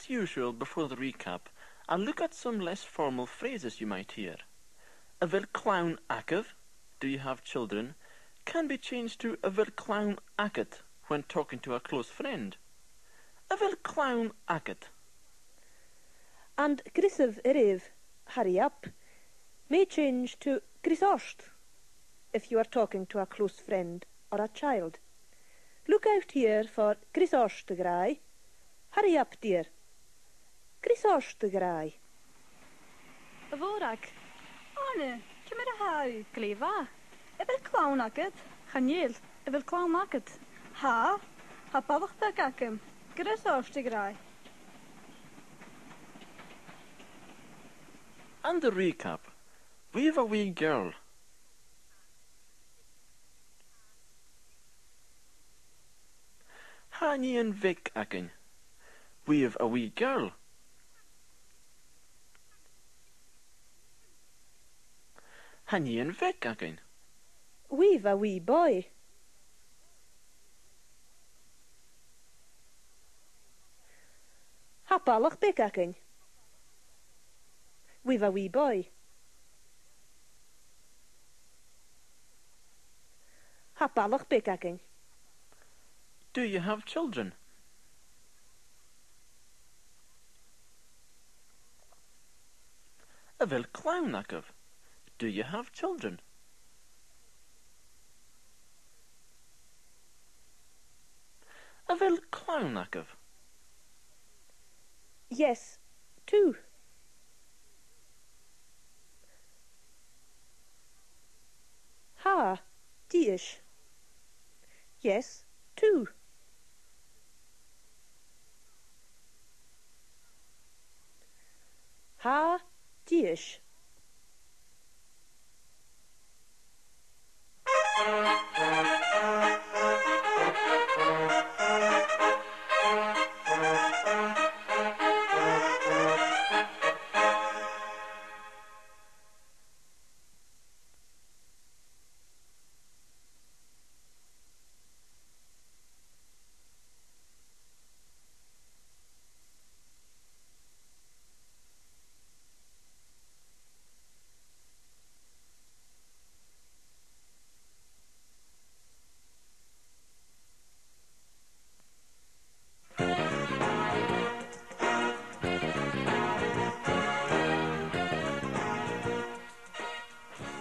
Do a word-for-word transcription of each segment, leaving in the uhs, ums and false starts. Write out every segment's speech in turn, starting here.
Usual before the recap, I'll look at some less formal phrases you might hear. A bheil clann agaibh? Do you have children? Can be changed to a bheil clann agad when talking to a close friend. A bheil clann agad? And greasaibh oirbh, hurry up, may change to greas ort if you are talking to a close friend or a child. Look out here for greas ort, a ghràidh. Hurry up, dear. Greas ort, a ghràidh. A Mhòrag. Anna, ciamar a tha thu? Glè mhath. A bheil clann agad? Chan eil. A bheil clann agad? Tha. Tha balach beag agam. Greas ort, a ghràidh. And the recap. We've a wee girl. Tha nighean bheag againn. We've a wee girl. Tha nighean bheag againn. We've a wee boy. Tha balach beag againn. We've a wee boy. Tha balach beag againn. Do you have children? A bheil clann agaibh? Do you have children? A bheil clann agaibh? Yes, two. Tha, dithis. Yes, two. Tha, dithis.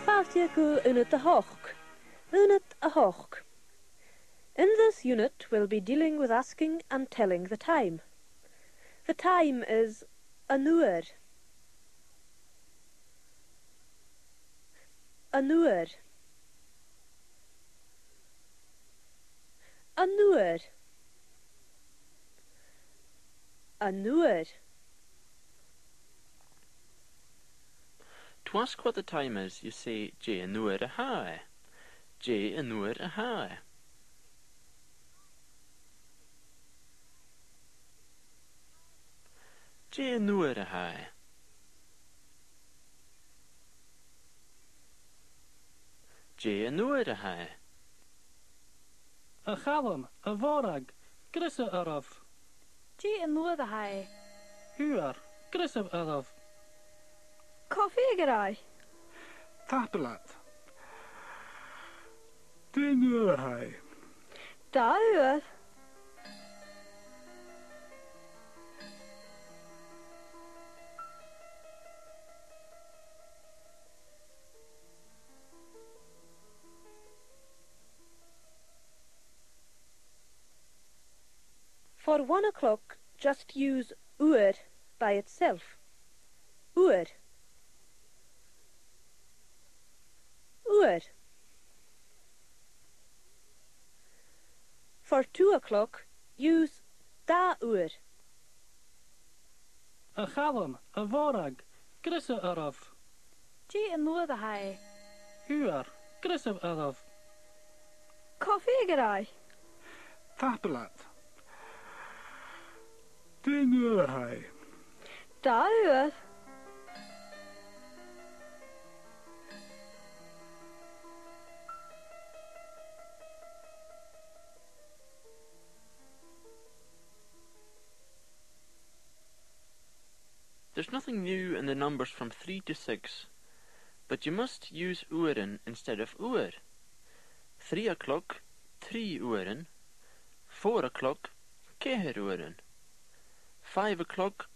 Fàilte gu Unit a h-ochd. Unit a h-ochd. In this unit, we'll be dealing with asking and telling the time. The time is an uair. An uair. An uair. An uair. To ask what the time is, you say, dè an uair a tha e? Dè an uair a tha e? Dè an uair a tha e? Dè an uair a tha e? A Chaluim, a Mhòrag, greas oirbh. Dè an uair a tha e? Uair, greas oirbh. Cofaidh, a ghràidh. Tapadh leat. Dè an uair a tha e? Dà uair. For one o'clock, just use uair by itself. Uair. Uair. For two o'clock, use dà uair. A Chaluim, a Mhòrag, greas oirbh. Dè an uair a tha e? Uair, greas oirbh. Cofaidh, a ghràidh. Tapadh leat. Dè an uair a tha e? Dà uair. There's nothing new in the numbers from three to six, but you must use uairean instead of uair. Three o'clock, trì uairean. Four o'clock, ceithir uairean. Five o'clock,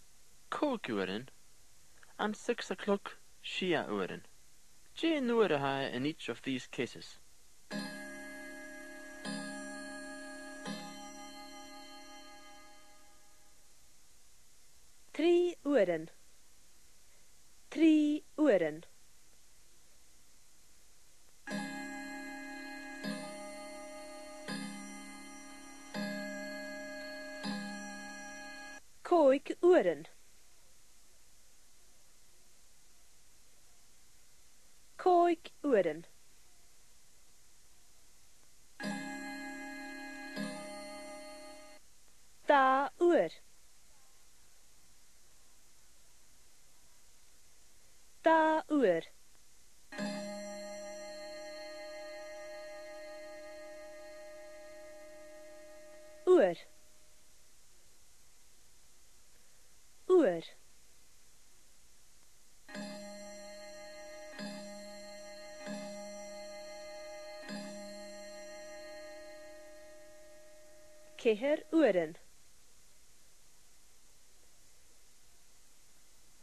còig uairean. And six o'clock, sia uairean. Dè an uair a tha e in each of these cases? Trì uairean. Trì uairean. Còig uairean. Còig uairean. Dà uair. Dà uair. Uair. Uair. Ceithir uairean.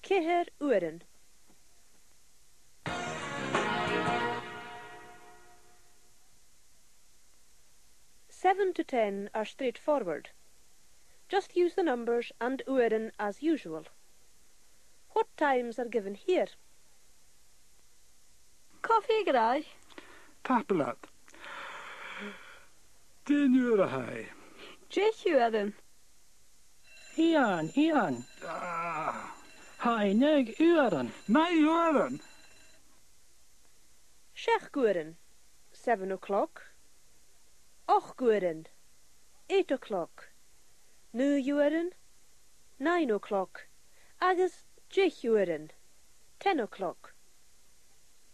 Ceithir uairean. Seven to ten are straightforward. Just use the numbers and uairean as usual. What times are given here? Cofaidh, a ghràidh. Tapadh leat. Dè an uair a tha e? Deich uairean. Eun, Eun. Ah. Tha e naoi uairean. Naoi uairean? Seachd uairean, seven o'clock. Ochd uairean, eight o'clock. Naoi uairean, nine o'clock. Agus deich uairean, ten o'clock.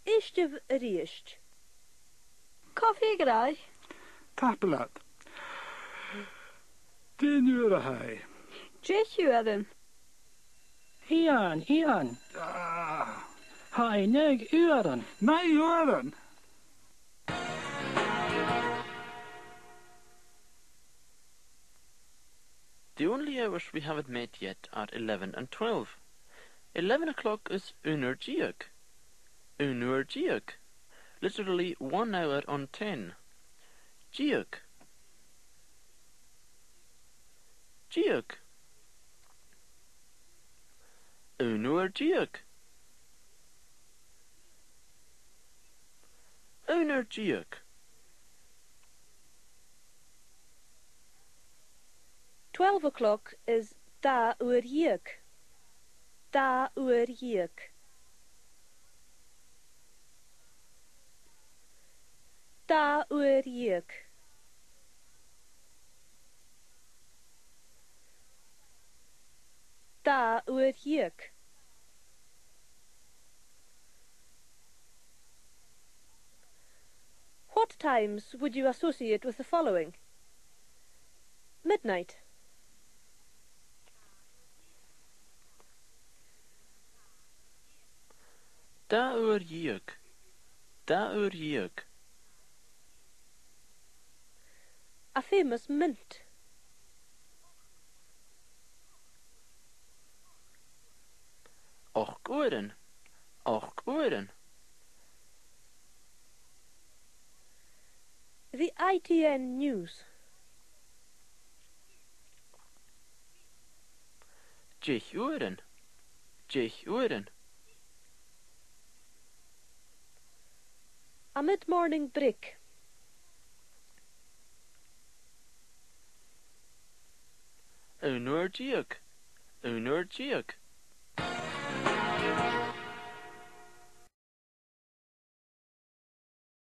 Èistibh a-rithist. Cofaidh, a ghràidh. Tapadh leat. Dè an uair a tha e? Deich uairean. Eun, Eun. Ah. Tha e naoi uairean. Naoi uairean? The only hours we haven't met yet are eleven and twelve. Eleven o'clock is aon uair deug. Aon uair deug. Literally one hour on ten. Deug. Deug. Aon uair deug. Aon uair deug. Twelve o'clock is dà uair dheug. Dà uair dheug. Dà uair dheug. Dà uair dheug. What times would you associate with the following? Midnight. Dà uair dheug. Dà uair dheug. A famous mint. Ochd uairean. Ochd uairean. The I T N News. Deich uairean. Deich uairean. A mid-morning break. Aon uair deug. Aon uair deug.